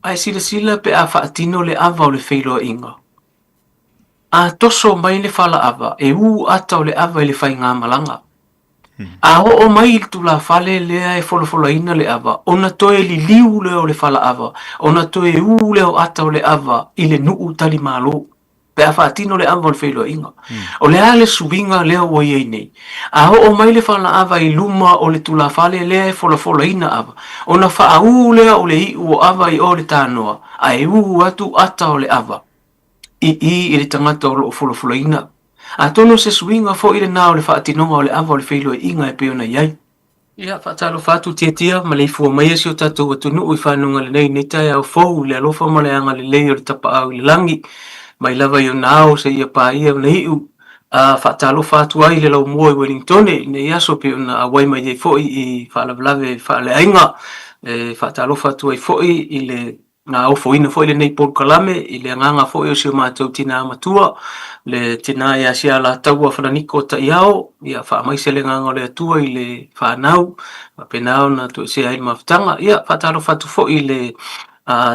A e silasila pe a faatino le ava o le feiloaiga, a toso mai le fala ava, e ū ata o le ava i le faigamalaga. A oo mai i le tulafale lea e folafolaina le ava, ona toe liliu lea o le fala ava, ona toe ū lea o ata o le ava i le nuu talimalo, pe a faatino le ava o le feiloaiga. O le a le suiga lea ua i ai nei? A oo mai le fala ava i luma o le tulafale lea e folafolaina ava, ona faaū lea o le iu o ava i o le tanoa, ae ū atu ata o le ava i i i le tagata o lo o folafolaina. Atonu o se suiga foi lena o le faatinoga o le ava o le feiloaiga e pei ona i ai. Ia, faatalofa atu Tiatia, maleifua maia si o tatou atunuu i fanuga lelei i nei taeao fou i le alofa ma le agalelei o le Tapaau i le lagi, mai lava i ona ao seia paia ona iu. A faatalofa atu ai i le laumua i Welingtone i nei aso pei ona auai mai ai foi i faalavelave faaleaiga. E faatalofa atu ai foi i le Na ofoina foi lenei polokalame i le agaga foi o si o matou tinā matua, le tinā ia Sialataua Falaniko Ta'iao, ia faamaise le agaga o le Atua i le fanau, faapena ona toesea ai le mafutaga. Ia faatalofa atu foi i le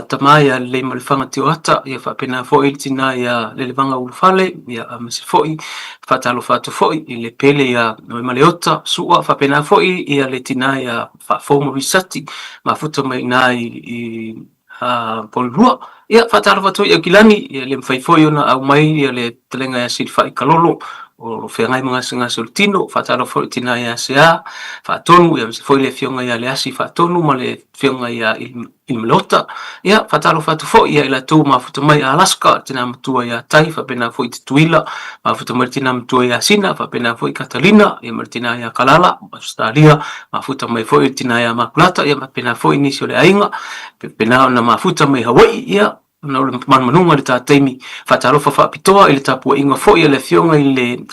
tama ia Leleimalefanga Tioata, ia faapena foi le tinā ia Lelevaga Ulufale, ia aemaise foi faatalofa atu foi i le pele ia Noemaleota Su'a, faapena foi ia le tinā ia Faafou ma Visati, mafuta mai i ina i Pololua. Ia, faatalofa atu ai i Aukilani, ia le mafai foi ona aumai ia le fetalaiga ia Silafai Kalolo o lo o feagai ma gasegase o le tino. Faatalofa foi i le tina ia Sea Faatonu, ia aemaise foi le afioga ia Leasi Faatonu ma le afioga ia Ilmaleota. Ia, faatalofa atu foi ia i latou ua mafuta mai Alaska, le tina matua ia Tai, faapena foi i Tutuila, mafuta mai le tina matua ia Sina, faapena foi Katalina, ia ma le tina ia Kalala, Ausetalia, mafuta mai foi le tina ia Makulata, ia faapena foi nisi o le aiga, faapena ona mafuta mai Hawaii, ia, ona o le manumanuga i le ta taimi. Faatalofa faapitoa i le tapuaiga foi a le Afioga i le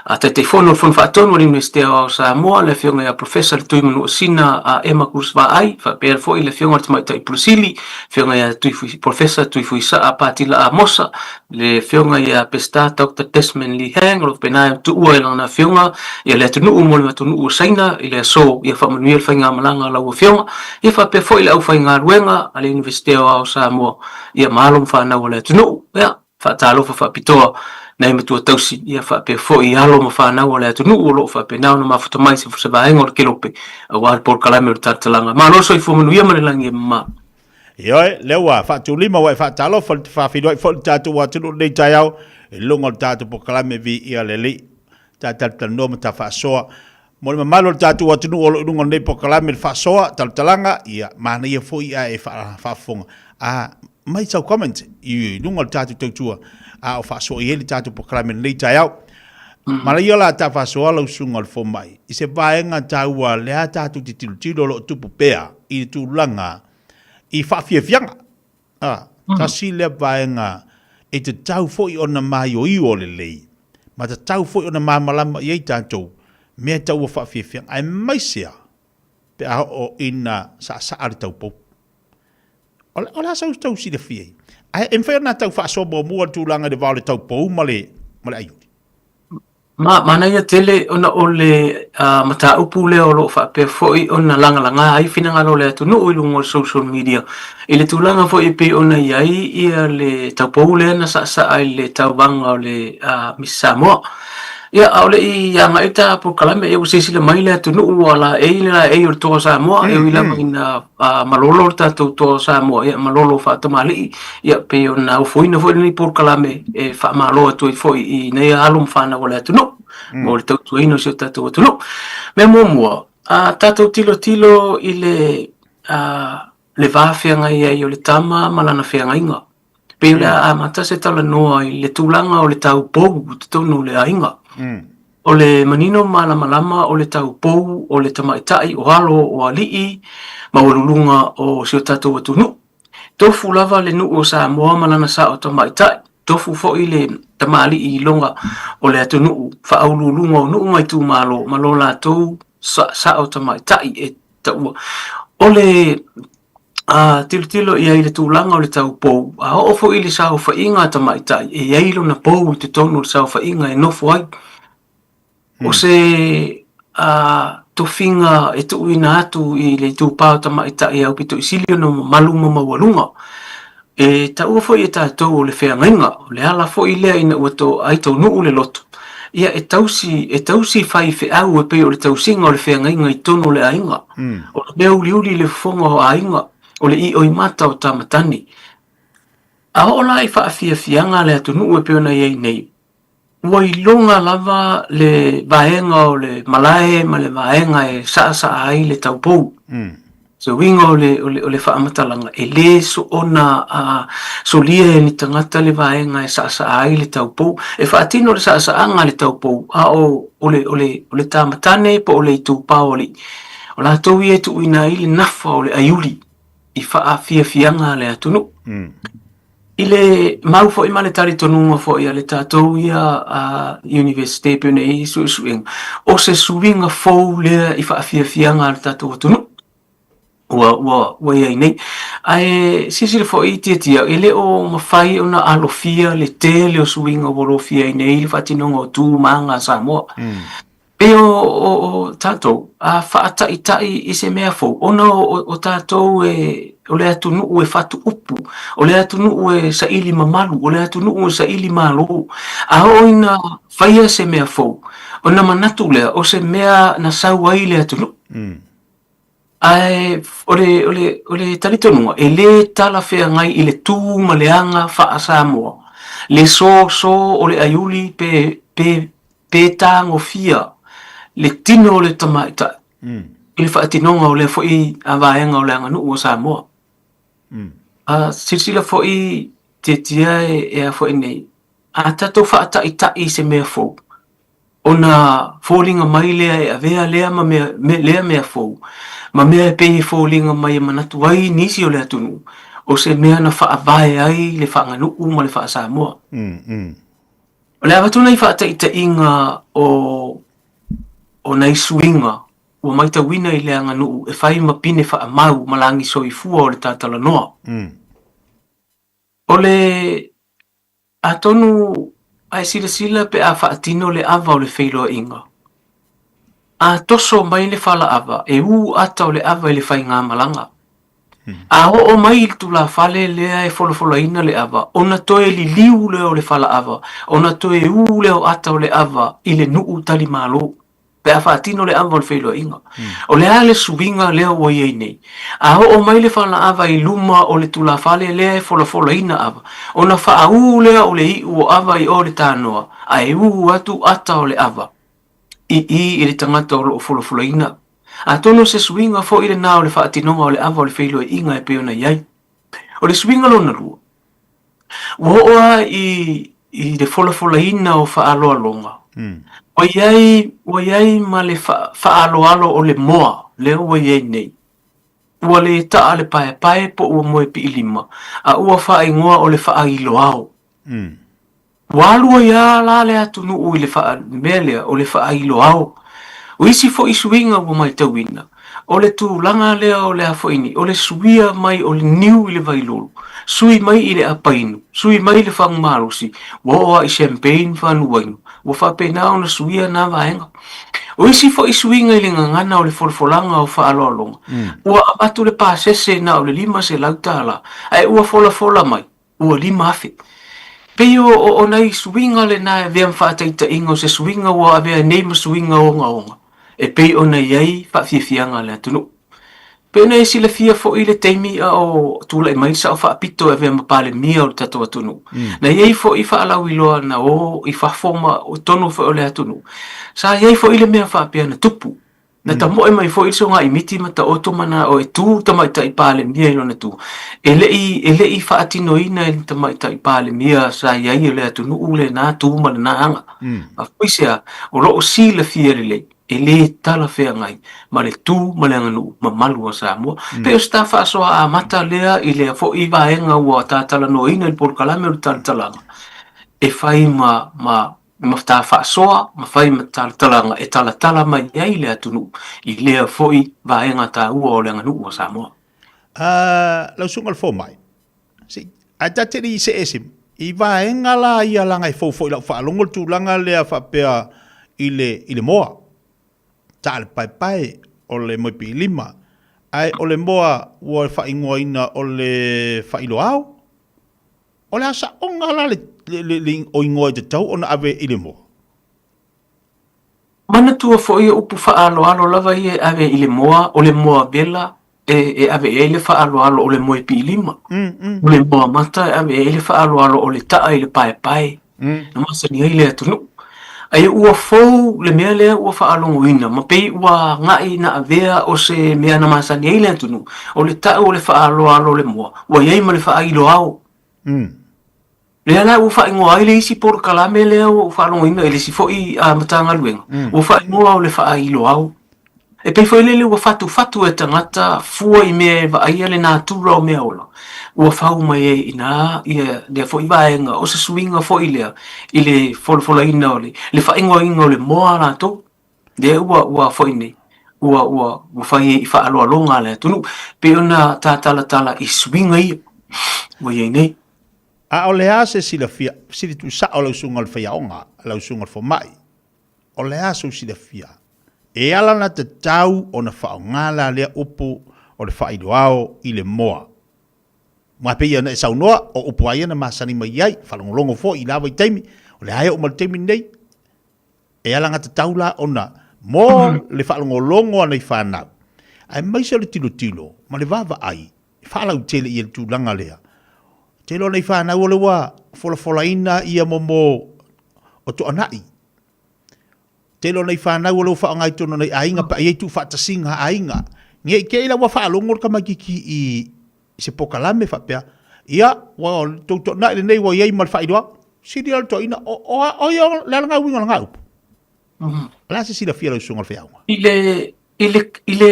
Taitaifono o le Fono Faatonu a le Iunivesite Aoao o Samoa, le Afioga ia Professor le Tuimanuuasina Emma Cruz Vaai, faapea foi le Afioga i le Tamaitai Pule Sili, Afioga ia Professor Tuifuisaa Patila Amosa, le Afioga ia Peseta Doctor Desmond Lee Hang, o lo o faapena ona tuua e lana Afioga ia le atunuu mo le atunuu o Saina i le aso, ia faamanuia le faigamalaga a lau Afioga, ia faapea foi le aufaigaluega a le Iunivesite Aoao o Samoa, ia ma alo ma fanau a le atunuu. Ia, faatalofa faapitoa nai matua tausi, ia faapea foi alo ma fanau a le atunuu o lo o faapena ona mafuta mai se se vaega o le kelope aua le polokalame o le Talatalaga. Malo le soifua manuia ma le lagi e mama. Ioe, lea ua faatulima ua e faatalofa le faafeiloai foi le tatou atunuu lenei taeao i luga o le tatou polokalame Viia le Alii. Ta talatalanoa ma ta faasoa Mo le mamalu o le tatou atunuu o lo o i luga o lenei polokalame le faasoa, talatalaga, ia, manaia foi ae e faafofoga. A, mai sau comment i luga o le tatou tautua a o faasoa i ai le tatou polokalame i lenei taeao. Manaia la ta faasoa lau susuga o le fomai i se vaega taua lea tatou te tilotilo o lo o tupu pea i le tulaga i faafiafiaga. A, tasi lea vaega e tatau foi ona maioio lelei, ma tatau foi ona malamalama i ai tatou mea tau ua faafiafiaga, aemaise a pe a oo ina saasaa le taupou. O le, o le a sau tau silafia ai? Ae e mafai ona tau faasoa muamua le tulaga i le va o le taupou ma le, ma le aiuli. Ma, manaia tele ona o le mataupu lea o lo o faapea foi ona lagalaga ai finagalo o le atunuu i luga o le social media i le tulaga foi e pei ona i ai ia le taupou lea na saasaa i le tauvaga o le Miss Samoa. Ia, a o le i agai ta polokalame, ia ua silasila mai le atunuu ua laei le laei o le Toa o Samoa, e ui lava ina malolo le tatou Toa o Samoa, ia malolo faatamalii, ia pei ona ofoina foi lenei polokalame e faamalo atu ai foi i nei alo ma fanau a le atunuu mo le tautuaina o si o tatou atunuu. Mea muamua, a tatou tilotilo i le le va feagai ai o le tama ma lana feagaiga. Pei o le a amata se talanoa i le tulaga o le taupou i totonu o le aiga. O le manino malamalama o le taupou o le tamaitai, o alo, o alii, maualuluga o si o tatou atunuu. Tofu lava le nuu o Samoa ma lana sao tamaitai, tofu foi le tamalii iloga o le atunuu, faauluuluga o nuu ma itumalo ma lo latou sao tamaitai e taua. O le tilotilo i ai i le tulaga o le taupou, a oo foi i le saofaiga a tamaitai, e i ai lona pou i totonu o le saofaiga e nofo ai. O se tofiga e tuuina atu i le itupa o tamaitai e aupito i sili ona mamalu ma maualuga. E taua foi e tatou o le feagaiga, o le ala foi lea ina ua aitaunu'u le loto, ia e tausi, e tausi faifeau e pei o le tausiga o le feagaiga i totonu o le aiga. O le mea uliuli i le fofoga o aiga, o le ioimata o tamatane. A oo la i faafiafiaga a le atunuu e pei ona i ai nei, Ua iloga lava le vaega o le malae ma le vaega e saasaa ai le taupou. Se uiga o le, o le, o le faamatalaga, e le soona uh, solia e ni tagata le vaega e saasaa ai le taupou. E faatino le saasaaga a le taupou, a o, o le, o le, o le tamatane po o le itupa o alii, o latou ia e tuuina ai le nafa o le aiuli i faafiafiaga a le atunuu. I le mau foi ma le talitonuga foi a le tatou ia a Iunivesite pei ona i ai suesuega, o se suiga fou lea i faafiafiaga a le tatou atunuu ua, ua, ua i ai nei. Ae silasila foi Tiatia, e le o mafai ona alofia le tele o suiga ua lofia ai nei le faatinoga o tu ma aga a Samoa. Pei o, o, o tatou, a faataitai i se mea fou, ona o, o, o tatou e, o le atunuu e fatuupu, o le atunuu e saili mamalu, o le atunuu e saili malo. A oo ina faia se mea fou, ona manatu lea, o se mea na sau ai le atunuu. Ae o le, o le, o le talitonuga, e lē talafeagai i le tu ma le aga faa-Samoa, le sōsō o le aiuli pe, pe, pe tagofia le tino o le tamaitai i le faatinoga o lea foi vaega o le aganuu a Samoa. A silasila foi Tiatia e a foi nei, a tatou faataitai i se mea fou, ona foliga mai lea e avea lea ma mea, me, lea mea fou, ma mea e pei e foliga mai e manatu ai nisi o le atunuu, o se mea na faavae ai le faaganuu ma le faaSamoa. O le avatu nai faataitaiga o, o nai suiga ua matauina i le aganuu e fai ma pine faamau ma lagi soifua o le tatalanoa. O le Atonu a e silasila pe a faatino le ava o le feiloaiga, a toso mai le falaava e ū ata o le ava i le faigamalaga. A oo mai i le tulafale lea e folafolaina le ava, ona toe liliu lea o le falaava, ona toe ū lea o ata o le ava i le nuu talimalo. pe a faatino le ava o le feiloaiga. O le a le suiga lea ua i ai nei? A oo mai le falaava i luma o le tulafale lea e folafolaina ava, ona faaū lea o le iu o ava i o le tanoa, ae ū atu ata o le ava i i i le tagata o lo o folafolaina. Atonu o se suiga foi lena o le faatinoga o le ava o le feiloaiga e pei ona i ai. O le suiga lona lua, ua oo lava i, i le folafolaina o faaaloaloga, ua i ai, ua i ai ma le faaaloalo o le moa lea ua i ai nei. Ua le taa le paepae po ua moe piilima, a ua faaigoa o le faailoao. Ua alu ai lava la le atunuu i le mea lea o le faailoao. O isi foi suiga ua matauina, o le tulaga lea o le a foi nei, o le suia mai o le niu i le vailolo, sui mai i le apainu, sui mai i le fagu malosi, ua oo lava i champagne ma fanuainu, ua faapena ona suia na vaega. O isi foi suiga i le gagana o le folafolaga o faaaloaloga, ua avatu le pasese na o le $500, ae ua folafola mai, ua 5,000. Pei o, o, o nai suiga lena e avea ma faataitaiga o se suiga ua avea nei ma suiga ogaoga e pei ona i ai faafiafiaga a le atunuu. Pei ona e silafia foi le taimi a o tulai mai le sao faapito e avea ma Palemia o le tatou atunuu. Na i ai foi faalauiloa na o i fafo ma o totonu foi o le atunuu. Sa i ai foi le mea faapea na tupu. Na tamoe mai foi le sogaimiti ma taoto manao e tu le Tamaitai Palemia i lona tu. E le i, e le i faatinoina e le Tamaitai Palemia sa i ai o le atunuu lena tu ma lena aga. Afuaisea, o lo o silafia lelei, e le talafeagai ma le tu ma le aganuu mamalu a Samoa. Pei o se ta faasoa amata lea i lea foi vaega ua ta talanoaina i le polokalame o le talatalaga, e fai ma, ma ma ta faasoa ma fai ma talatalaga e talatala mai ai le atunuu i lea foi vaega taua o le aganuu a Samoa. A, lau susuga i le fomai, se i, ae ta te le i see ese, i vaega la ia leaga e fou foi i lau faalogo le tulaga lea faapea i le, i le moa. Ta'a le paepae, o le moepiilima, ae o le moa ua faaigoaina o le faailoao. O le a saoga la le, le, le, o igoa e tatau ona ave i le moa? Manatua foi o upu faaaloalo lava ia e ave i le moa, o le moa vela e, e ave i ai le faaaloalo o le moe piilima. O le moa mata e ave i ai le faaaloalo o le ta'a i le paepae. Na masani ai le atunuu. Ae ua fou le mea lea ua faalogoina ma pei ua agai na avea o se mea na masani ai le atunuu, o le ta'u o le faaaloalo o le moa, ua i ai ma le faailoao. Lea la ua faaigoa ai le isi polokalame lea ua ou faalogoina i le isi foi Matagaluega, ua faaigoa o le faailoao. E pei foi lele ua fatufatu e tagata fua i mea e vaaia le natura o mea ola, ua fau mai ai i ina ia lea foi vaega, o se suiga foi lea i le folafolaina o le, le faaigoaina o le moa a latou, lea ua, ua foi nei, ua, ua, ua fai ai i faaaloaloga a le atunuu. Pei ona ta talatala i suiga ia ua i ai nei. A o le a se silafia, fesili tuusao lau susuga i le faiaoga, lau susuga i le fomai, o le a sou silafia? E ala ona tatau ona faaaoga la lea upu o le faailoao i le moa. Aua pei ona e saunoa, o upu lava ia na masani mai ai, faalogologo foi i la vaitaimi, o lea e oo mai le taimi lenei. E alagatatau la ona mo le faalogologo a nai fanau, aemaise o le tilotilo ma le vaavaai e faalautele i ai le tulaga lea. Tele o nai fanau o lea ua folafolaina ia momo o toanai. Tele o nai fanau o lea ua faaaoga i totonu o nai aiga pe a i ai tuufaatasiga a aiga. Ne i te i la ua faalogo le tamaitiiti i se polokalame faapea, ia, ua tou toanai lenei ua i ai ma le faailoa. Sili la le toeaina, o, o, o ai o le a lena uiga o lena upu? O le a se silafia lau susuga i le faiaoga? I le, i le, i le,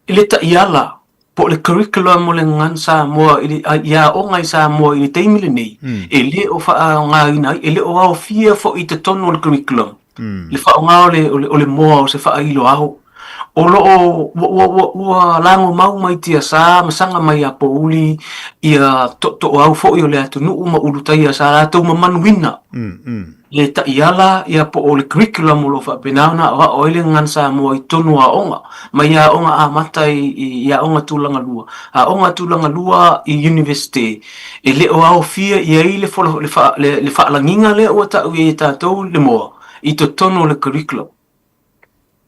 i le taiala po o le curriculum o le Gagana Samoa i le, i aoga i Samoa i le taimi lenei, e le o faaaogaina ai, e le o aofia foi i totonu o le curriculum le faaaoga o le, o le, o le moa o se faailoao. O lo o, ua, ua, ua, ua lagomau mai tiasa ma saga mai ia pouli ia tootooau foi o le atunuu ma Ulutaia sa latou mamanuina le taiala ia po o le curriculum o lo o faapena ona aoao ai le Gagana Samoa i totonu o aoga, mai aoga amata i, i aoga tulaga lua, aoga tulaga lua i Universite, e le o aofia i ai le, le, fa, le, le faalagiga lea ua tau i ai e tatou le moa i totonu o le curriculum.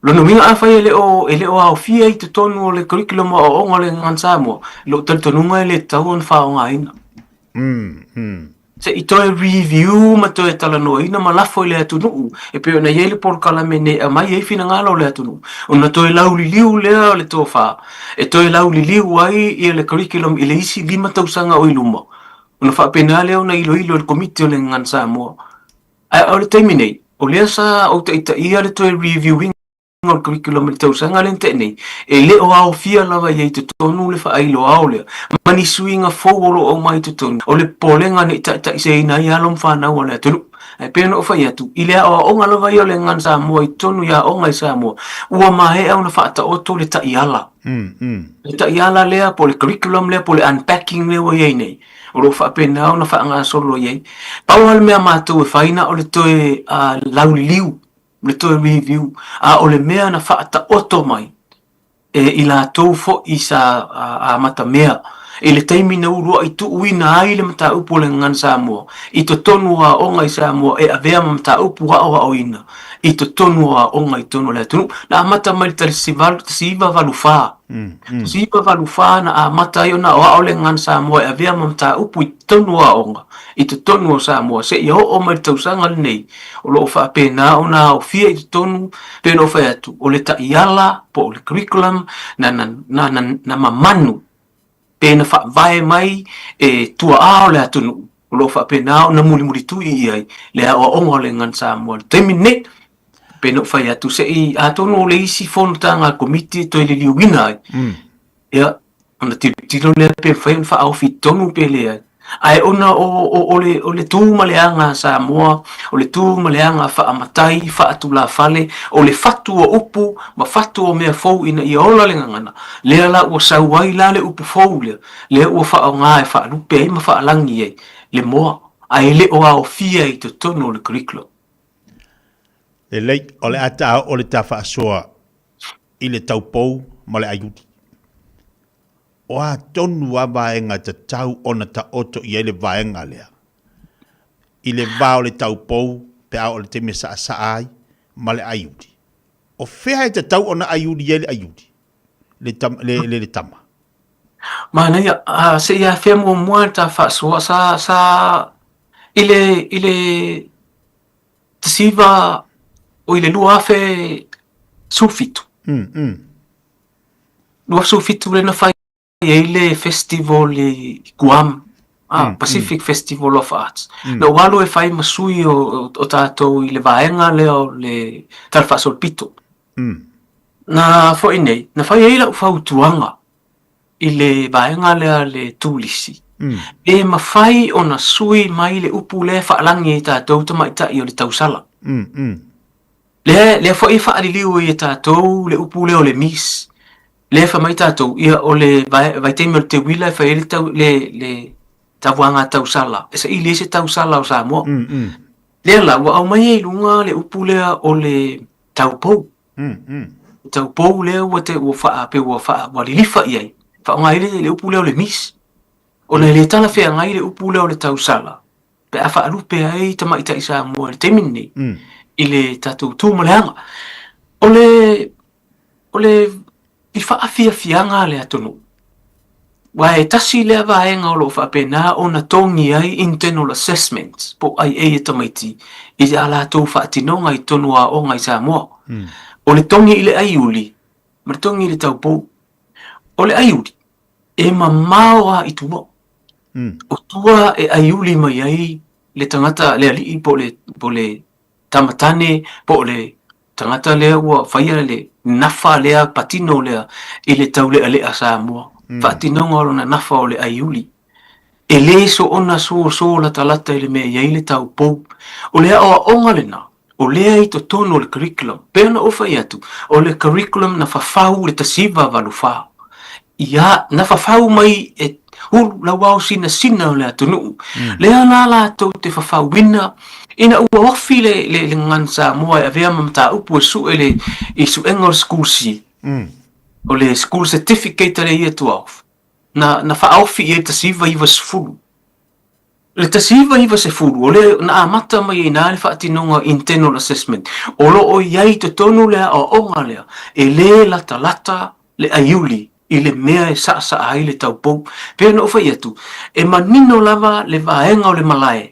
Lona uiga afai e le o, e le o aofia i totonu o le curriculum o aoaoga o le Gagana Samoa, i lou talitonuga e le tatau ona faaaogaina. Se i toe review ma toe talanoaina ma lafo i le atunuu e pei ona i ai le polokalame nei e aumai ai finagalo o le atunuu, ona toe lauliliu lea o le tofa e toe lauliliu ai ia le curriculum i le isi 5 tausaga o i luma, ona faapena lea ona iloilo e le Komiti o le Gagana Samoa. Ae o le taimi nei, o lea sa ou taitaia le toe review ina o le curriculum i le tausaga lea na tea nei, e le o aofia lava i ai i totonu le faailoao lea, ma ni suiga fou o lo o aumai i totonu, o le popolega ne i taitaiseina ai alo ma fanau a le atunuu. Ae pei ona ou fai atu, i le aoaoga lava ia o le Gagana Samoa i totonu i aoga i Samoa, ua maea ona faataoto le taiala. Le taiala lea po o le curriculum lea po o le unpacking lea ua i ai nei, o lo o faapena ona faagasolo i ai. Pau lava le mea matou e fai na o le toe lauliliu, le toe review, a o le mea na faataoto mai e i latou foi sa amatamea i le taimi na uluai tuuina ai le mataupu o le Gagana Samoa i totonu o aoga i Samoa e avea ma mataupu aoaoina i totonu o aoga i totonu o le atunuu. Na amata mai le 1984. 1984 na amata ai ona aoao le Gagana Samoa e avea ma mataupu i totonu o aoga i totonu o Samoa seia oo mai le tausaga lenei o lo o faapena ona aofia i totonu pei ona ou fai atu o le taiala po o le curriculum na, na, na, na, na mamanu pe na faavae mai e tuaa o le atunuu o lo o faapena ona mulimulitui i ai le aoaoga o le Gagana Samoa i le taimi lenei. Pei ona ou fai atu, se i atonu o le isi fonotaga a le Komiti e toe liliuina ai, ia, ona tilotilo lea pe mafai ona faaofi i totonu pe leai. Ae ona o, o, o, le, o le tu ma le aga a Samoa, o le tu ma le aga faamatai, faatulafale, o le fatu o upu ma fatu o mea fou ina ia ola le gagana, lea la ua sau ai la le upu fou lea, lea ua faaaoga e faalupe ai ma faalagi ai le moa, ae le o aofia i totonu o le curriculum. Lelei, o le a ta oo le ta faasoa. i le taupou ma le aiuli. O a tonu a vaega e tatau ona taoto i ai le vaega lea? I le va o le taupou pe a oo i le taimi e saasaa ai ma le aiuli. O fea e tatau ona aiuli ai le aiuli, le, le, le, le tama? Manaia, a se i afea muamua le ta faasoa sa, sa i le, i le tasiva o i le 2017. Mm, mm. 2017 lea na fai ai le festival i Guam, ah, mm, Pacific mm. Festival of Arts. Mm. Na ou alu e fai ma sui o, o, o tātou i le vaega lea o le Tala Faasolopito. Mm. Na foi nei, na fai ai lau fautuaga i le vaega lea le turisi. Mm. E mafai ona sui mai le upu lea e faalagi ai tātou tamaitai o le tausala. Mm, mm. Lea, lea foi e faaliliu ai e tātou le upu lea o le miss. Lea e fai mai tātou, ia o le vaitaimi o le teuila e fai ai le, tau, le, le tavuaga tausala, e saili ai se tausala o Samoa. Mm, mm. Lea la, ua aumai ai i luga le upu lea o le taupou. Mm, mm. Taupou lea ua te, ua faa, pe ua faa, ua lilifa i ai. Faaaoga ai le, le upu lea o le miss. Ona e le talafeagai le upu lea o le tausala, pe a faalupe ai tamaitai Samoa i le taimi lenei, mm. i le tatou tu ma le aga. O le, o le i faafiafiaga a le atunuu, aua e tasi lea vaega o lo o faapena ona togi ai internal assessments po o IA a tamaiti i a latou faatinoga i totonu o aoga i Samoa. Mm. O le togi i le aiuli ma le togi i le taupou. O le aiuli, e mamao lava i tua. Mm. O tua e aiuli mai ai le tagata, le alii po o le, po o le tamatane po o le tagata lea ua faia le nafa lea patino lea i le taulealea Samoa. Mm. Faatinoga o lona nafa o le aiuli. E le soona soso latalata i le mea e i ai le taupou. O le aoaoga lena, o lea i totonu o le curriculum. Pei ona ou fai atu, o le curriculum na fafau i le 1984. Ia, na fafau mai e ulu lauao sinasina o le atunuu. Mm. Lea la latou te fafauina ina ua ofi le, le, le gagana Samoa e avea ma mataupu e sue le, i suega o le school C. Mm. O le school certificate a le Year 12. Na, na faaofi i ai le 1990. Le 1990, o lea na amata mai ai ina le faatinoga internal assessment. O lo o i ai i totonu le aoaoga lea, e le latalata le aiuli i le mea e saasaa ai le taupou. Pei ona ou fai atu, e manino lava le vaega o le malae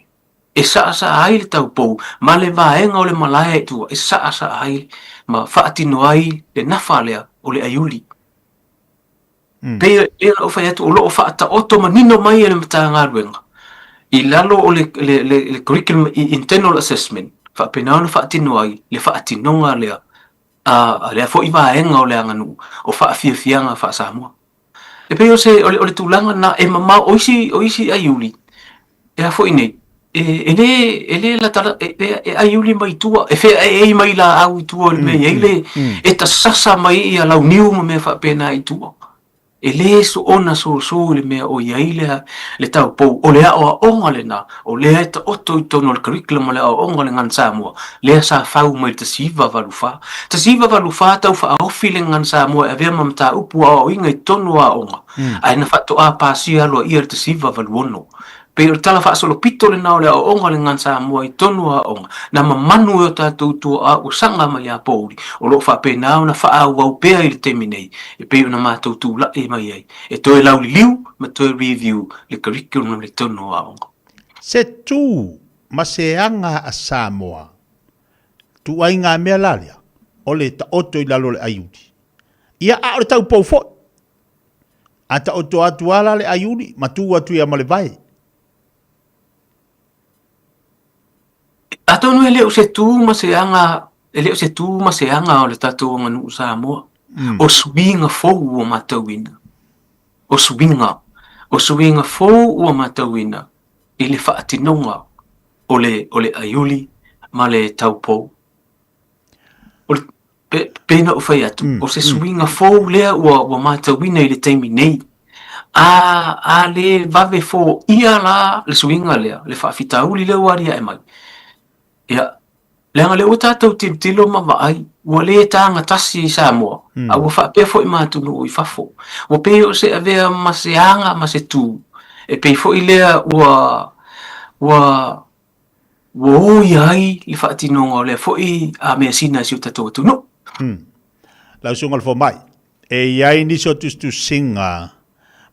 e saasaa ai le taupou ma le vaega o le malae i tua e saasaa ai ma faatino ai le nafa lea o le aiuli. Mm. Pei, pei ona ou fai atu, o lo o faataoto manino mai e le Matagaluega i lalo o le, le, le, le curriculum i internal assessment, faapena ona faatino ai le faatinoga lea a, a lea foi vaega o le aganuu o faafiafiaga faa-Samoa. E pei o se, o le, o le tulaga lena e mamao, o isi, o isi aiuli, e a foi nei, e, e le, e le lata, e, e, e aiuli mai tua, e feaeai mai laau i tua o le mea i ai le, e tasasa mai ia launiu ma mea faapena i tua. E le soona soso i le mea o i ai le, le taupou, o le aoaoga lena, o lea e taoto i totonu o le curriculum o le aoaoga o le Gagana Samoa, lea sa fau mai i le 1984. 1984 tau faaofi le Gagana Samoa e avea ma mataupu aoaoina i totonu o aoga, ae na faatoa pasia aloaia i le 1986. Pei o le tala faasolopito lena o le aoaoga o le Gagana Samoa i totonu o aoga, na mamanu e o tatou tuaa ua saga mai ia pouli, o lo o faapena ona faaauau pea i le taimi nei, e pei ona matou tulai mai ai, e toe lauliliu ma toe review le curriculum i totonu o aoga. Se tu ma se aga a Samoa, tuaiga mea la lea, o le taoto i lalo o le aiuli. Ia, a o le taupou foi. A taoto atu lava la le aiuli, ma tu atu ia ma le vae. Atonu e le o se tu ma se aga, e le o se tu ma se aga o le tatou aganuu Samoa. Mm. O suiga fou ua matauina. O suiga, o suiga fou ua matauina i le faatinoga o le, o le aiuli ma le taupou. O le, pe, pei ona ou fai atu, Mm, o se mm. suiga fou lea ua, ua matauina i le taimi nei. A, a le vave foia la le suiga lea, le faafitauli lea ua aliae mai. Ia, leaga lea ua tatou tilotilo ma vaai Ua lē taga tasi i Samoa, a ua faapea foi ma atunuu i fafo. Ua pei o se avea ma se aga ma se tu, e pei foi lea ua ua ua oia ai le faatinoga o lea foi a measina i si o tatou atunuu. Lau Susuga i le Fomai, e i ai nisi o tusitusiga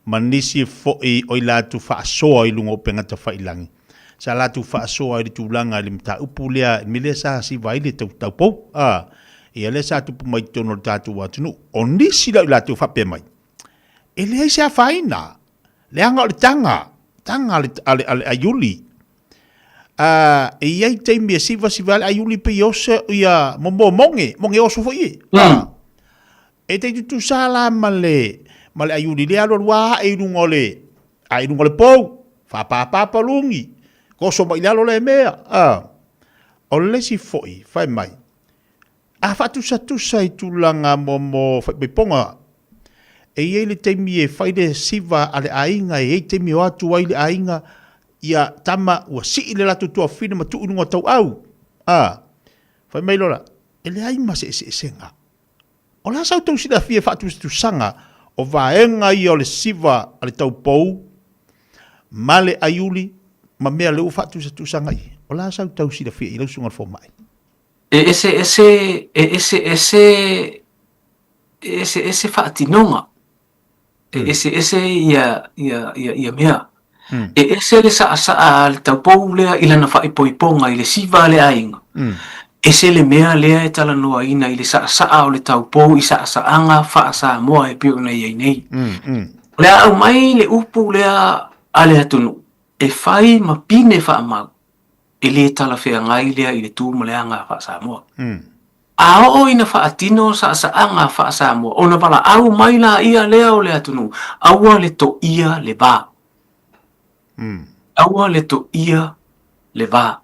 ma nisi foi o i latou faasoa i luga o upega tafailangi, sa latou faasoa i le tulaga i le mataupu lea, i le mea lea sa siva ai le taupou, a, ia lea sa tupu mai totonu o le tatou atunuu. O nisi la o i latou faapea mai, e leai se afaina, leaga o le taga, taga a le, a le, a le aiuli. A, e i ai taimi e sivasiva ai le aiuli pei e oso ia mo moge, moge oso foi e. A, e tai tutusa la ma le, ma le aiuli lea alualu ae i luga o le, ae i luga o le pou, faapapa paluni, oso mai i lalo lea mea. A, o le isi foi, fai mai, a faatusatusa i tulaga mo mo faipaipoga, e i ai le taimi e fai le siva a le aiga, e i ai taimi e o atu ai le aiga, ia tama ua sii le latou tuafafine ma tuu i luga o tauau. A, fai mai loa la, e leai ma se eseesega. O le a sa outou silafia i faatusatusaga o vaega ia o le siva a le taupou ma le aiuli ma mea lea ua faatusatusaga i ai? O le a sa outou silafia i lau susuga i le fomai? E eseese, e eseese, e eseese faatinoga. E eseese ia, ia, ia, ia mea. E ese le saasaa a le taupou lea i lana faaipoipoga i le siva a le aiga. Ese le mea lea e talanoaina i le saasaa o le taupou i saasaaga faa-Samoa e pei ona i ai nei. O le a aumai le upu lea a le atunuu e fai ma pine faamau, e lē talafeagai lea i le tu ma le aga faa-Samoa. A oo ina faatino saasaaga faa-Samoa, ona valaau mai laia lea o le atunuu, aua le toia le va. Aua le toia le va.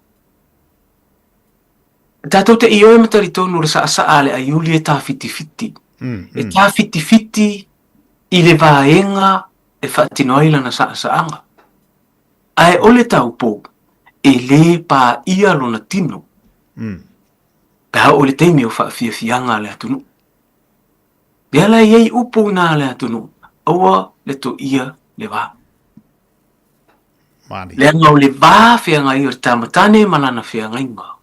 Tatou te ioe ma talitonu o le saasaa a le aiuli e tafitifiti. E tafitifiti i le vaega e faatino ai lana saasaaga. Ae o le taupou, e lē paia lona tino. Pe a oo i le taimi o faafiafiaga a le atunuu. Lea la e i ai upu ina a le atunuu, aua le toia le va. Leaga o le va feagai o le tamatane ma lana feagaiga,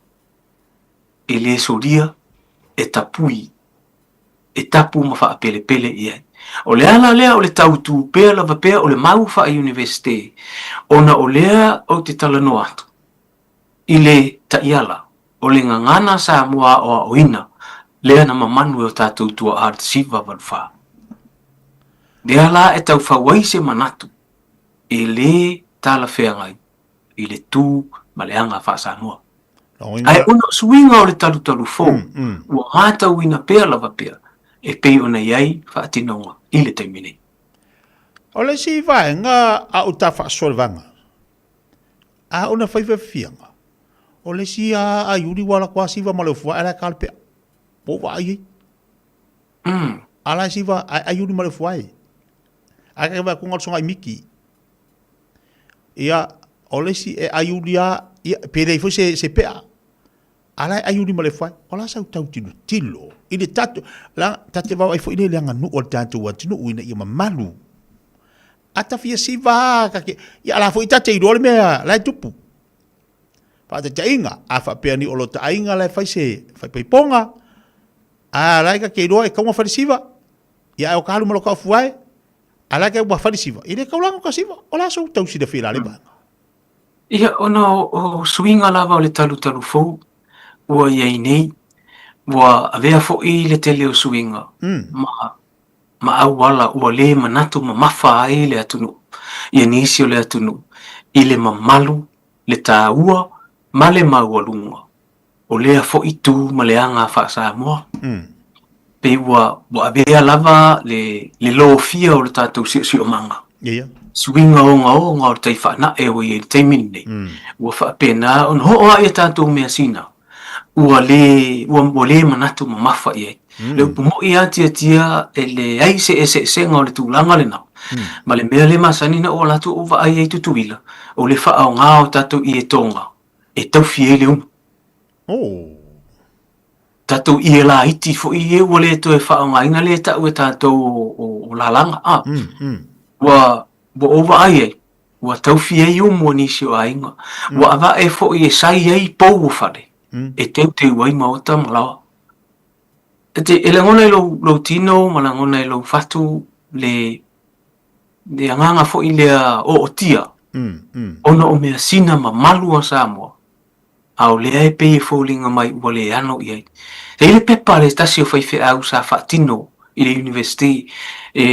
e le solia, e tapui, e tapu ma faapelepele i ai. O le ala lea o le tautu pea lava pea o le mau faa-Iunivesite, ona o lea ou te talanoa atu i le taiala o le gagana Samoa aoaoina lea na mamanu e o tatou tuaa i le 1984. Lea la e tau fau ai se manatu e lē talafeagai i le tu ma le aga faa-Samoa. Ae ona o suiga o le talutalu fou, ua matauina pea lava pea e pei ona i ai faatinoga i le taimi nei. O le isi vaega a ou ta faasoa i le vaega, a ona fai fiafiaga, o le isi a Iuli ua alu atu a siva ma le ofu ae la e ka le pea. Po ua vaai ai. A la e siva ae Iuli ma le ofu ae. Ae ka vaai atu na o le sogai miti. Ia, o le isi e aiuli a, ia, pe leai foi se, se pea. A la e aiuli ma le fai, o la sau tau tilotilo. I le tatou, la, ta te vaavaai foi le le aganuu a le tatou atunuu ina ia mamalu. A ta fia siva a, ta te, ia, a la foi ta te iloa le mea la e tupu. Faataitaiga, a faapea ni o lo ta aiga la e fai se faipaipoga, a la e ta te iloa e tatau ona fai le siva, ia ae o ka alu ma lo ka ofu ae, A la ke ua fali siva, i le kaulanga ka siva, o la sou tau silafia la le vaega. Ia, ona o suiga lava o le talutalu fou ua i ai nei, ua avea foi le tele o suiga ma ma auala ua lē manatu mamafa ai le atunuu, ia nisi o le atunuu, i le mamalu, le taua ma le maualuga o lea foi tu ma le aga faa-Samoa. Pei ua, ua avea lava le, le lofia o le tatou siosiomaga. Ia. Suiga ogaoga o le tai faanae ua i ai i le taimi lenei. Ua faapena ona oo lava i a tatou measina, ua le, ua, ua le manatu mamafa i ai. Le upu moi lava tiatia e leai se eseesega o le tulaga lena, ma le mea lea masani ona ou alu atu ou vaai ai i Tutuila, o le faaaoga o tatou ietoga e taufi ai le umu. Oh. Tatou ie laiti foi ia ua le toe faaaogaina lea e tau e tatou o lalaga, a. Ua ou vaai ai, ua taufia ai umu a nisi o aiga. Ua ava'e foi e sai ai pou o fale, e teuteu ai maota ma laoa. E lagona i lou tino ma lagona i lou fatu le agaga foi lea ootia, ona o measina mamalu a Samoa. A o lea e pei e foliga mai ua le ano i ai. E i ai le pepa a le tasi o faifeau sa faatino i le University e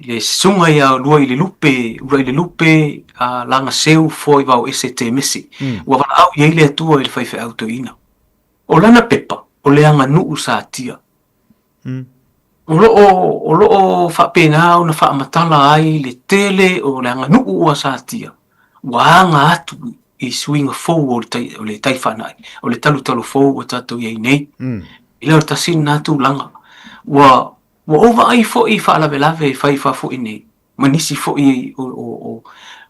le susuga ia Luailelupe, Uluailelupe Lagaseu Foaivaoese Temesi. Ua valaau i ai le Atua i le faifeau toeaina. O lana pepa, o le aganuu satia. O lo o, o lo o faapena ona faamatala ai le tele o le aganuu a Satia ua aga atu i suiga fou o le tai, o le tai faanai, o le talutalu fou ua tatou i ai nei. I lea o le tasi lena tulaga. Ua, ua ou vaai foi i faalavelave e fai faafo'i nei, ma nisi foi o, o, o,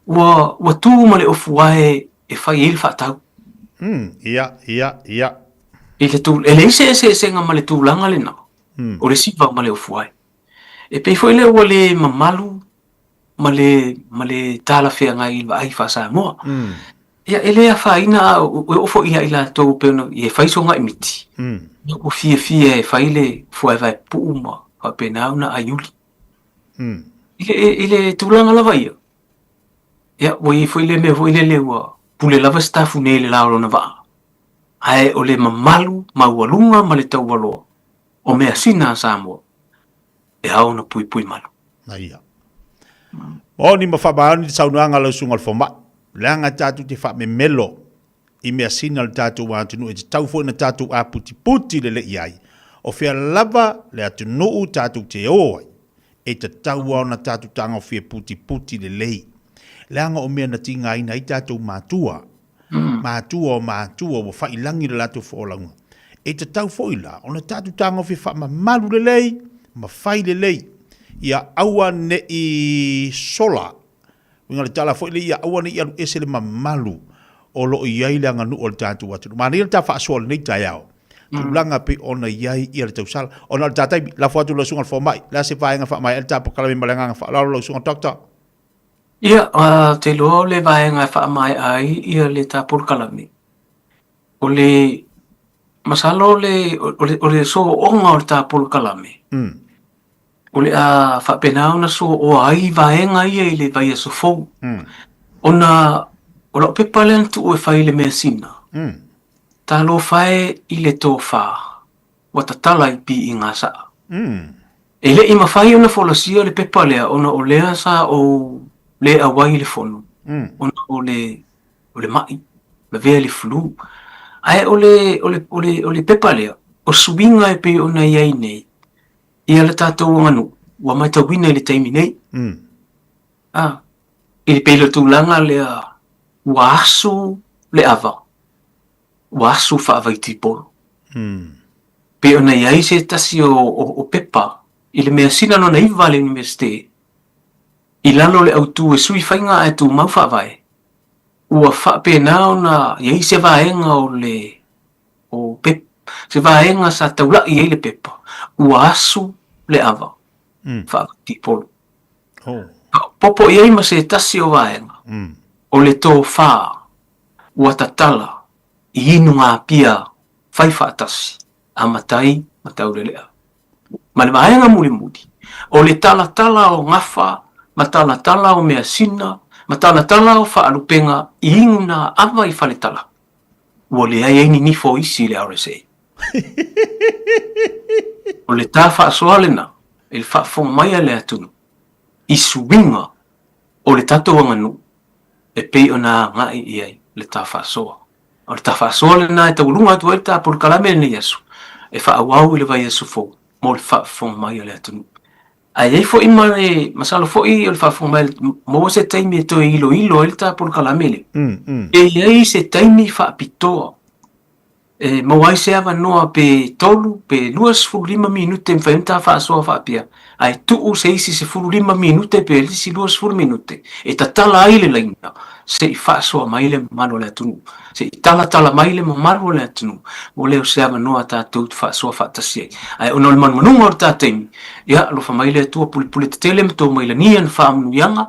ua, ua tu ma le ofuae e fai ai le faatau. Ia, ia, ia. I le tū, e leai se eseesega ma le tulaga lena, o le siva ma le ofuae. E pei foi lea ua le mamalu ma le, ma le talafeagai i le vaai faa-Samoa. Ia, e le afaina a e oo foi ia i latou pei ona e fai soga'i miti, ua fiafia e fai le fuaevae pupuu ma faapena ona aiuli. I le tulaga lava ia, ia, ua i ai foi le mea foi lele ua pule lava se tafune i le la o lona vaa, ae o le mamalu maualuga ma le taualoa o measina a Samoa e ao ona puipui malu. Ia. Moni ma faamaoni le saunoaga a lau susuga i le fomai, leaga tatou te faamemelo i measina a le tatou atunuu e tatau foi ona tatou aputiputi lelei ai. O fea lava le atunuu tatou te o ai, e tatau lava ona tatou tagofia putiputi lelei. Leaga o mea na tigaina ai tatou matua, matua o matua ua faiilagi le latou folauga, e tatau foi la ona tatou tagofia faamamalu lelei ma fai lelei, ia aua ne i sola Uiga le tala foi lea ia aua ne i alu ese le mamalu o lo o i ai le aganuu o le tatou atunuu. Manaia le ta faasoa i lenei taeao, tulaga pei ona i ai ia le tausala. Ona o le ta taimi, lafo atu i lau susuga i le fomai, le a se vaega faamaea ai le ta polokalame ma le agaga faaaloalo lau susuga Doctor? Ia, ou te iloa o le vaega e faamaea ai ia le ta polokalame, o le masalo o le, o le soooga o le ta polokalame, O le a faapena ona soooa ai vaega ia i le vaiaso fou. Ona o lau pepa lea na tuu e fai i le measina, talofa e i le tofa ua tatala i piiga saa. E le i mafai ona folasia le pepa lea ona o lea sa ou le auai i le fono ona o le o le ma'i, lavea i le flu. Ae o le, o le, o le, o le pepa lea, o suiga e pei ona i ai nei, Ia le tatou aganuu ua matauina i le taimi nei. A, i pei le tulaga lea ua asu le ava, ua asu faavaitipolo. Pei ona i ai se tasi o, o, o pepa i le measina lona iva a le Iunivesite i lalo o le autu e sui faiga ae tumau faavae, ua faapena ona i ai se vaega o le o pep, se vaega sa taula'i ai le pepa, ua asu le ava, faavaitipolo. Oh. Faaopoopo i ai ma se tasi o vaega, o le tofa ua tatala i inugapia fai faatasi a matai ma taulelea. Ma le vaega mulimuli, o le talatala o gafa ma talatala o measina ma talatala o faalupega i inuna ava i faletala. Ua leai ai ni nifo o isi i le RSA. O le ta faasoa lena i le faafofoga mai a le atunuu i suiga o le tatou aganuu e pei ona agai i ai le ta faasoa. O le ta faasoa lena e taualuga atu ai le ta polokalame i lenei aso e faaauau i le vaiaso fou mo le faafofoga mai a le atunuu. Ae i ai foi ma le masalo foi o le faafofoga mai, maua se taimi e toe iloilo ai le ta polokalame lea. E i ai se taimi faapitoa e maua ai se avanoa pe 3 pe 25 minute e mafai ai ona ta faasoa faapea, ae tuu se isi 15 minute pe isi 20 minute e tatala ai le laina. Se i faasoa mai le mamalu o le atunuu, se i talatala mai le mamalu o le atunuu, ua le o se avanoa tatou te faasoa faatasi ai. Ae ona o le manumanuga o le ta taimi, ia alofa mai le Atua pulepule tetele ma to mai lagi ana faamanuiaga,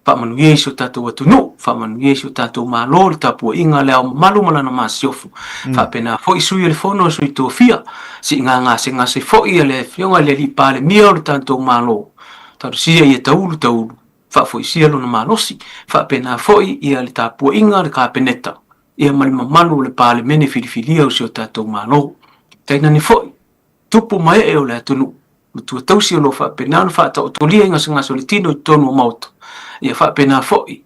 faamanuia i si o tatou atunuu, faamanuia i si o tatou Malo i le tapuaiga a Le Ao Mamalu ma Lana Masiofo, faapena foi sui o le Fono a Sui Tofia, siiga gasegase foi a le Afioga i le Alii Palemia o le tatou Malo, talosia ia taulu taulu, faafoisia lona malosi, faapena foi ia le tapuaiga a le Kapeneta, ia ma le mamalu o le Palemene filifilia o si o tatou Malo. Tainane foi, tupu ma ee o le atunuu, matua tausi o lo o faapena ona faataotolia i gasegase o le tino i totonu o Maota, ia faapena foi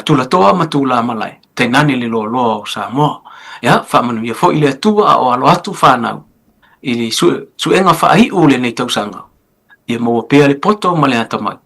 tulatoa ma tulamalae, tainane le loaloa o Samoa. Ia, faamanuia foi le Atua a o alo atu fanau i le suega faaiu o lenei tausaga, ia maua pea le poto ma le atamai,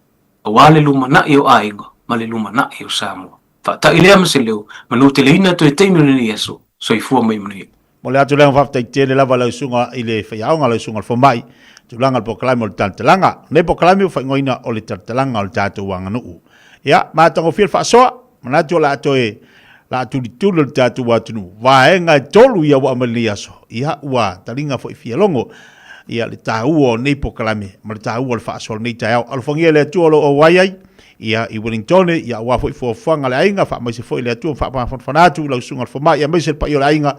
aua le lumanai o aiga ma le lumanai o Samoa. Faatai lea ma se leo, manuteleina toe taimi o lenei aso, soifua ma ia manuia. Mo le atu lea faafetai tele lava lau susuga i le faiaoga, lau susuga i le fomai, tulaga o le polokalame o le talatalaga. O lenei polokalame ua faaigoaina o le talatalaga o le tatou aganuu. Ia, matagofie le faasoa, manatu o le a toe la tulituli o le tatou atunuu. Vaega e tolu ia ua aumai lenei aso. Ia, ua taliga foi fialogo ia le taua o nei polokalame ma le taua o le faasoa o lenei taeao. Alofagia e le Atua o lo o auai ai ia i Wellingtone, ia aua foi fuafuaga a le aiga, faamaise foi le Atua ma faamafanafana atu i lau susuga i le fomai, aemaise le paia o le aiga,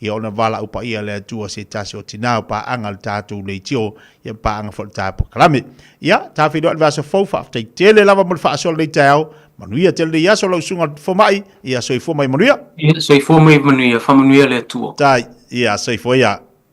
ia ona valaau paia le Atua se tasi o tina o paaga le tatou leitio, ia ma paaga foi le ta polokalame. Ia, ta feiloai i le vaiaso fou, faafetai tele lava mo le faasoa i lenei taeao, manuia tele lenei aso lau susuga i le fomai, ia soifua ma ia manuia. Ia soifua ma ia manuia, faamanuia le Atua. Tai, ia soifua ia.